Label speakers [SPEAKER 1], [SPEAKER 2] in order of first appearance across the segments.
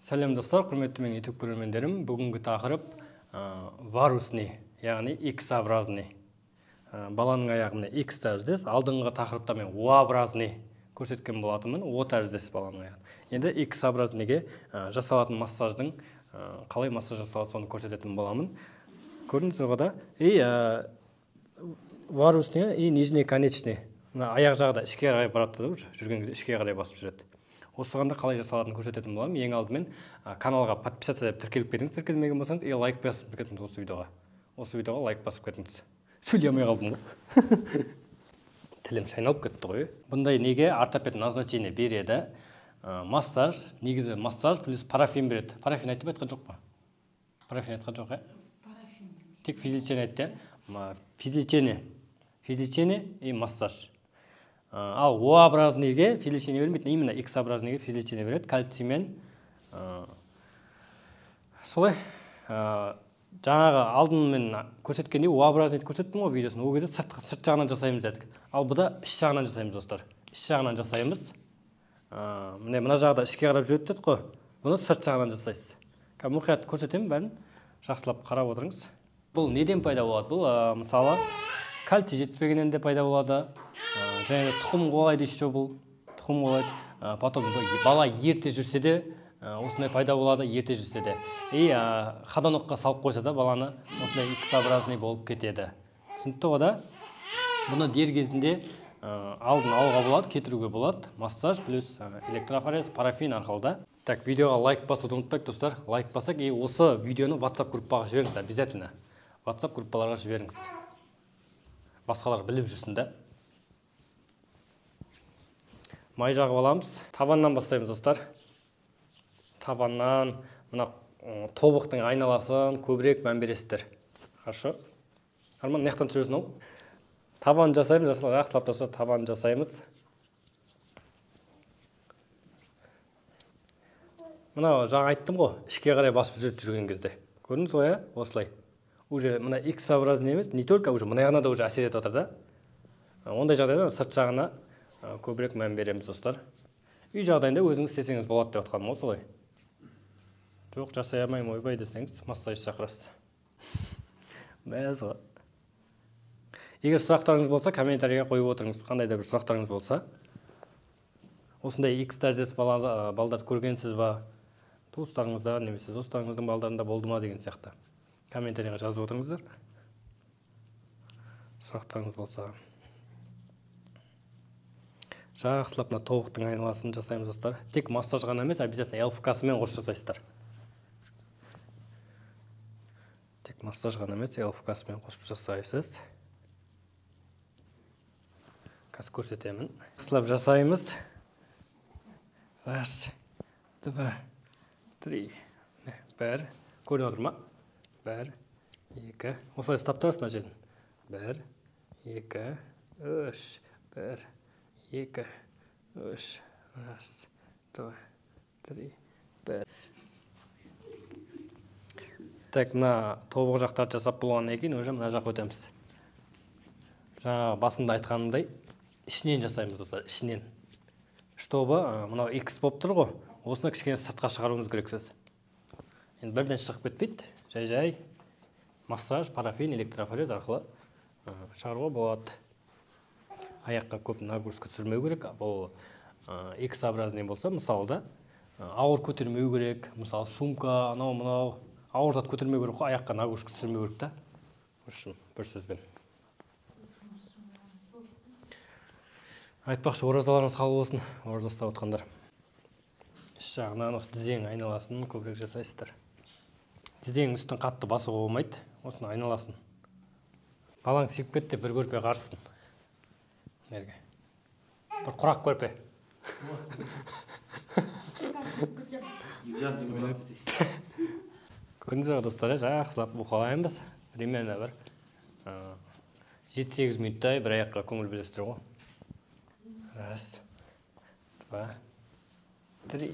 [SPEAKER 1] Сәлем достар, құрметті менің YouTube көрермендерім. Бүгінгі тақырып варусный, яғни X-образный. Баланың аяғы міне X тәріздес. Алдыңғы тақырыпта мен O-образный көрсеткен болатынмын. О тәріздес баланың аяғы. Енді X-образныйге жасалатын массаждың қалай массаж жасалады, соны көрсететін боламын. Көрдіңіздер ғой да? И варусный и нижний конечный. Мына аяқ жағы да ішке қарай барады да, уже жүрген кезде ішке қарай басып жүреді. Осыған да қалай жасалатынын көрсететін боламын. Ең алдымен каналға подписаться деп тіркеліп кетіңіз, тіркелмеген болсаңыз, и лайк басып кетіңіз осы видеоға. Осы видеоға лайк басып кетіңіз. Сөйлей алмай қалдым ғой. Тілім шайналып кетті ғой. Бұндай неге ортопед назначение береді? Массаж, негізі массаж плюс парафин береді. Парафин айтып айтқан жоқ па? Парафин айтқан жоқ, ә? Тек физлечение айтты, ә? Физлечение. Физлечение и массаж. Ал О-образныйге физлечение бермейді, именно X-образныйге физлечение береді, кальциймен. Солай, жаңағы алдын мен көрсеткендей О-образныйды көрсеттім ғой видеосын. Ол кезде сырт жағынан жасаймыз дедік. Ал бұда іш жағынан жасаймыз, достар. Іш жағынан жасаймыз. Міне мына жағда ішке қарап жүреді дедік қой. Бұны сырт жағынан жасайсыз. Қазір мұқият көрсетемін бәрін. Жақсылап қарап отырыңыз. Бұл неден пайда болады? Бұл, мысалы, кальций жетіспегеннен де пайда болады. Және тұқым қуалайды еще бұл. Тұқым қуалайды. Потом бала ерте жүрсе де осындай пайда болады, ерте жүрсе де. И ходунокқа салып қойса да баланы осындай X-образный болып кетеді. Түсінікті ғой да? Бұны дер кезінде алдын алуға болады, кетіруге болады. Массаж плюс электрофорез, парафин арқылы да. Так, видеоға лайк басуды ұмытпайық, достар. Лайк бассақ, и осы видеоны WhatsApp группаға жіберіңіз обязательно. WhatsApp группаларға жіберіңіз. Басқалар біліп жүрсін да. Май жағып аламыз. Табаннан бастаймыз, достар. Табаннан мына тобықтың айналасын көбірек мән бересіздер. Хорошо? Арман, мына жақтан түсіресің ау. Табан жасаймыз, жақсылап достар, табан жасаймыз. Мына жаңа айттым ғой, ішке қарай басып жүріп жүрген кезде. Көрдіңіз ғой, ә? Осылай. Уже мына X-образный емес, не только уже мына жағына да уже әсер етіп отыр да. Ондай жағдайда сырт жағына көбірек мән береміз, достар. Үй жағдайында өзіңіз істесеңіз болады деп отқаным ғой, солай. Жоқ, жасай алмаймын, ойбай десеңіз, массаж шақырасыз. Мәз ғой. Егер сұрақтарыңыз болса, комментарийге қойып отырыңыз. Қандай да бір сұрақтарыңыз болса. Осындай X тәріздес балдарды көргенсіз ба? Туыстарыңызда немесе достарыңыздың балдарында болды ма деген сияқты. Комментарийға жазып отырыңыздар. Сұрақтарыңыз болса. Жақсылап мына тобықтың айналасын жасаймыз, достар. Тек массаж ғана емес, обязательно ЛФК-сымен қосып жасайсыздар. Тек массаж ғана емес, ЛФК-сымен қосып жасайсыз. Қазір көрсетемін. Жақсылап жасаймыз. Раз, два, три. Бір. Көрініп отыр ма? Бір, екі. Осылай ұстап тұрасыз мына жерін. Бір, екі, үш, бір, екі, үш, раз, два, три, бір. Так, мына тобық жақтарды жасап болғаннан кейін уже мына жаққа өтеміз. Жаңа басында айтқанымдай, ішінен жасаймыз, достар, ішінен. Чтобы мынау X болып тұр ғой, осыны кішкене сыртқа шығаруымыз керек сіз. Енді бірден шығып кетпейді, жай-жай массаж, парафин, электрофорез арқылы шығаруға болады. Аяққа көп нагрузка түсірмеу керек. Бұл X-образный болса, мысалы да, ауыр көтермеу керек, мысалы сумка, анау мынау ауыр зат көтермеу керек қой, аяққа нагрузка түсірмеу керек та. Үшін бір сөзбен. Айтпақшы, оразаларыңыз қабыл болсын, ораза ұстап отқандар. Іш жағынан осы тізенің айналасын көбірек жасайсыздар. Тізенің үстін қатты басуға болмайды, осыны айналасын. Балаң сүйіп кетті, бір көрпе қарсын. Мерге. Бір құрақ көрпе. Көрдіңіз ғой, достар, жақсылап уқалаймыз. Примерно бір 7-8 минуттай бір аяққа көңіл бөлесіздер ғой. Раз, два, три,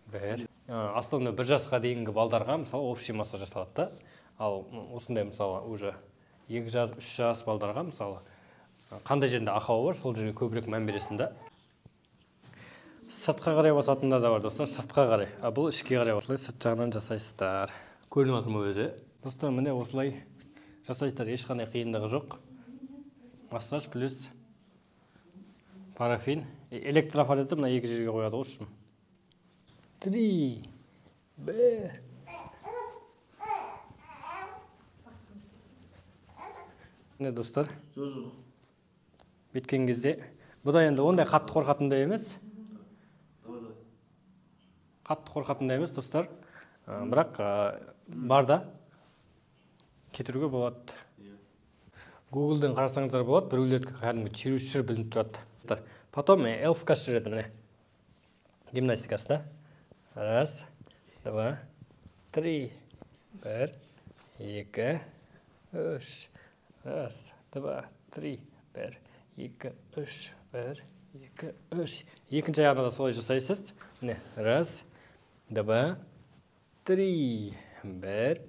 [SPEAKER 1] бір. Основной бір жасқа дейінгі балдарға, мысалы, общий массаж жасалады да. Ал осындай, мысалы, уже 2 жас, 3 жас балдарға, мысалы, қандай жерінде ақауы бар, сол жерге көбірек мән бересің да. Сыртқа қарай басатындар да бар, достар, сыртқа қарай. А бұл ішке қарай, осылай сырт жағынан жасайсыздар. Көрініп жатыр ма өзі? Достар, міне осылай жасайсыздар, ешқандай қиындығы жоқ. Массаж плюс парафин. Электрофорезді мына екі жерге қояды ғой, общем. 3, 1. Міне, достар. Біткен кезде, бұ да енді ондай қатты қорқатындай емес. Қатты қорқатындай емес, достар. Бірақ бар да кетіруге болады. Гуглден қарасаңыздар болады, біреулердікі кәдімгі чересчур білініп тұрады. Потом эльфка жүреді, міне. Гимнастикасы да. Раз, два, три, бір, екі, үш. Раз, два, три, бір, екі, үш, бір, екі, үш. Екінші аяғына да солай жасайсыз. Міне, раз, два, три, бір,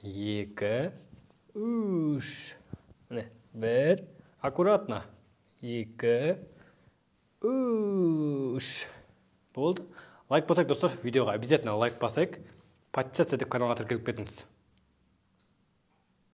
[SPEAKER 1] екі, үш. Міне, бір, аккуратно. Екі, үш. Болды. Лайк басайық, достар, видеоға обязательно лайк басайық. Подписаться етіп каналға тіркеліп кетіңіз.